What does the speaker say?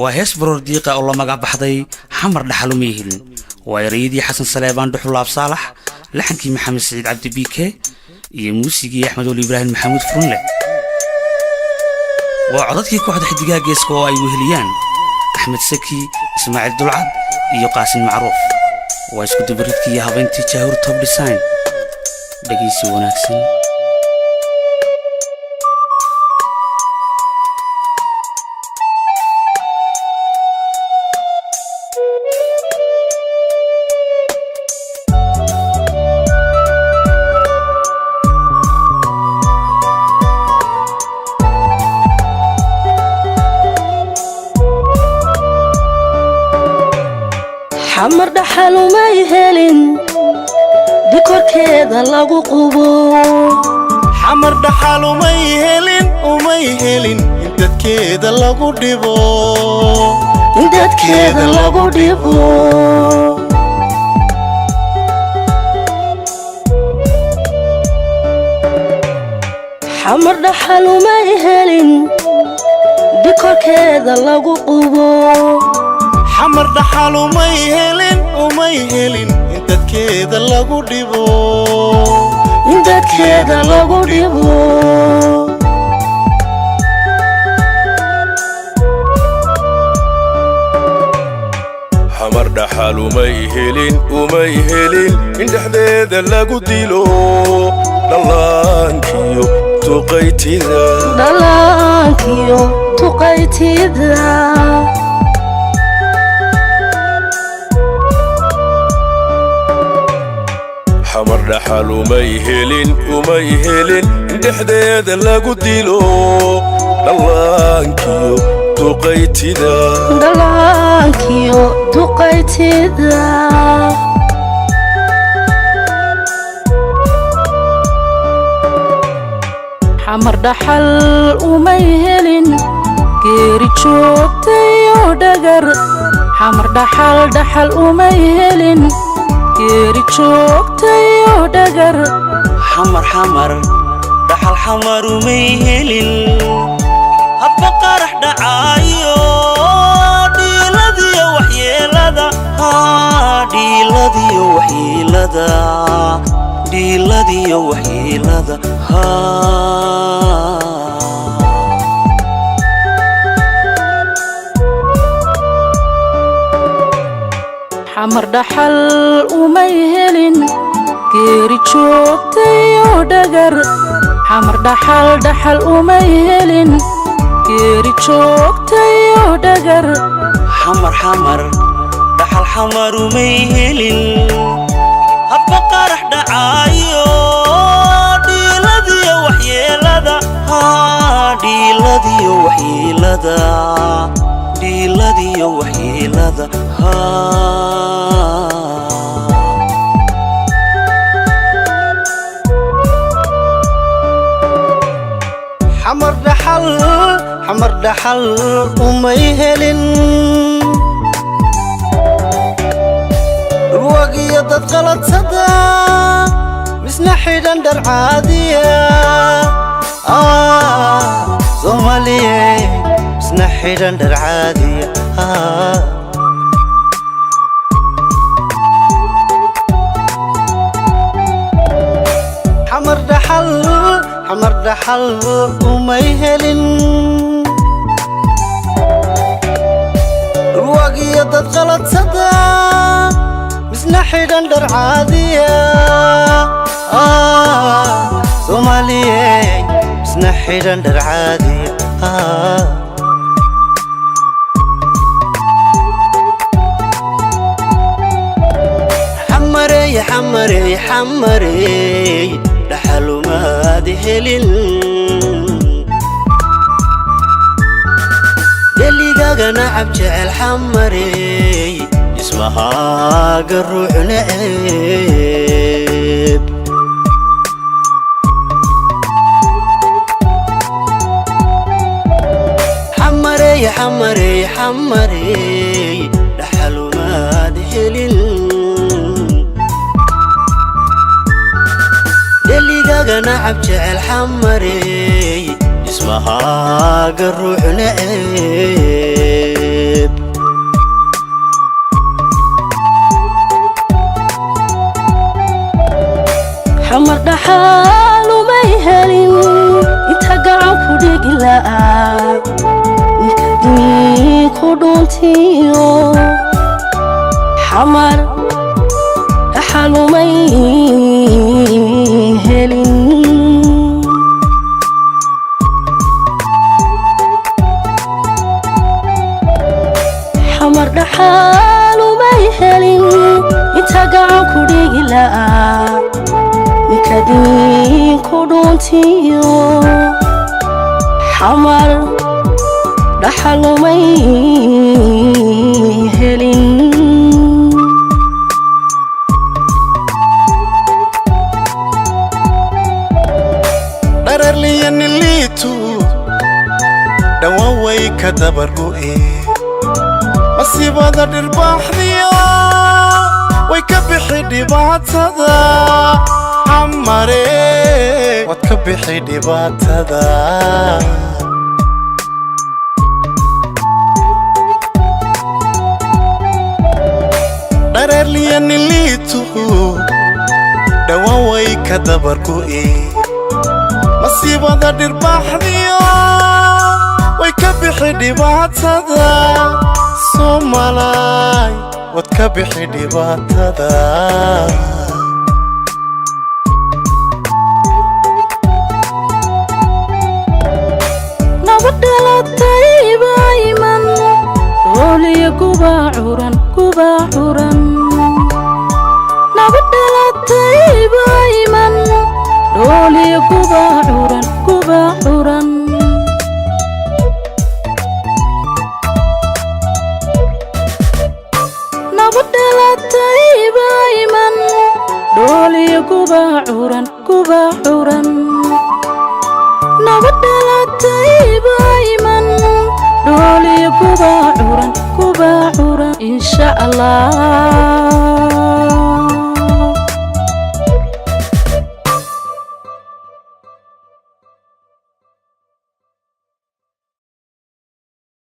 Waa hees baroor diiqa oo la magac baxday "Xamar Dhaxal Umay Helin". Waa erayadii Xasan Saleebaan Dhuxulaab Saalax, laxankii Maxamed Saciid Cabdi Biike iyo muusigii Axmed Weli Ibraahim Maxamuud Furunle. Waa codadkii kooxda Xidigaha Geeska oo ay weheliyaan Axmed Saki, Ismaaciil Dulcad iyo Qaasin Macruuf. Waa isku dubaridkii iyo habayntii Jaahur Top Design. Dhegaysi wanaagsan. Xamar dhaxal umay helin dikorkeeda lagu qubo. Xamar dhaxal umay helin, umay helin in dadkeeda lagu dhibo. In dadkeeda lagu dhibo. Xamar dhaxal umay helin dikorkeeda lagu qubo. Xamar dhaxal umay helin, umay helin in dadkeeda lagu dhibo. In dadkeeda lagu dhibo. Xamar dhaxal umay helin, umay helin in dhexdeeda lagu dilo dhallaankiyo tuqaytida. Dhallaankiyo tuqaytida. Xamar dhaxal umay helin, umay helin in dhexdeeda lagu dilo dhallaankiyo tuqaytida. Dhallaankiyo duqaytida. Xamar dhaxal umay helin geeri joogtayo dhagar. Xamar dhaxal, dhaxal umay helin geeri joogtayo dhagar. Xamar, xamar dhaxal, xamar umay helin hadba qarax dhacaayo, dhiiladiyo waxyeelada, dhiiladiyo waxyeelada, dhiiladiyo waxyeelada. Xamar dhaxal umay helin geeri joogtayo dhagar. Xamar dhaxal, dhaxal umay helin geeri joogtayo dhagar. Xamar, xamar dhaxal, xamar umay helin hadba qarax dhacaayo, dhiiladiyo waxyeelada, dhiiladiyo waxyeelada, dhiiladiyo waxyeelada. Xamar dhaxal, xamar dhaxal umay helin dhulwagiyo dad qaladsada, misna xidhan dhar caadiya. Soomaaliye, misna xidhan dhar caadiya. Xamar dhaxal, xamar dhaxal umay helin dhulwagiyo dad qaladsada, misna xidhan dhar caadiya. Soomaaliye, misna xidhan dhar caadiya. Xamarey, xamarey, xamarey dhaxalumaad helin dheligaga nacab jecel. Xamarey dhismahaaga ruux neceb. Xamarey, xamarey, xamarey dhaxalumaad helin dheligaga nacab jecel. Xamarey dhismahaaga ruux neceb. Xamar dhaxal umay helin inta gacan ku dhigi la'aa, ninka diinku dhuntiyo. Xamar dhaxal umay helin. Xamar dhaxal umay helin inta gacan ku dhigi la'aa, ninka diinku dhuntiyo. Xamar dhaxal umay helin. Dhararliyaniliitu dhawaan way ka dabargo'e, masiibada dhirbaaxdiyo way ka bixi dhibaatada. Xamare waad ka bixi dhibaatada. Dhararliyaniliitu dhawaan way ka dabargo'e, masiibada dhirbaaxdiyo way ka bixi dhibaatada. Soomalaay waad ka bixi dhibaatada. Nabad dhalatay baa iman, dhooliyo gubaa curan, gubaa curan. Nabad dhalatay baa iman, dhooliyo gubaa curan, gubaa curan. Nabad dhalatay baa iman, dhooliyo gubaa curan, gubaa curan. Nabad dhalatay baa iman, dhooliyo gubaa curan, gubaa curan. Insha Allah.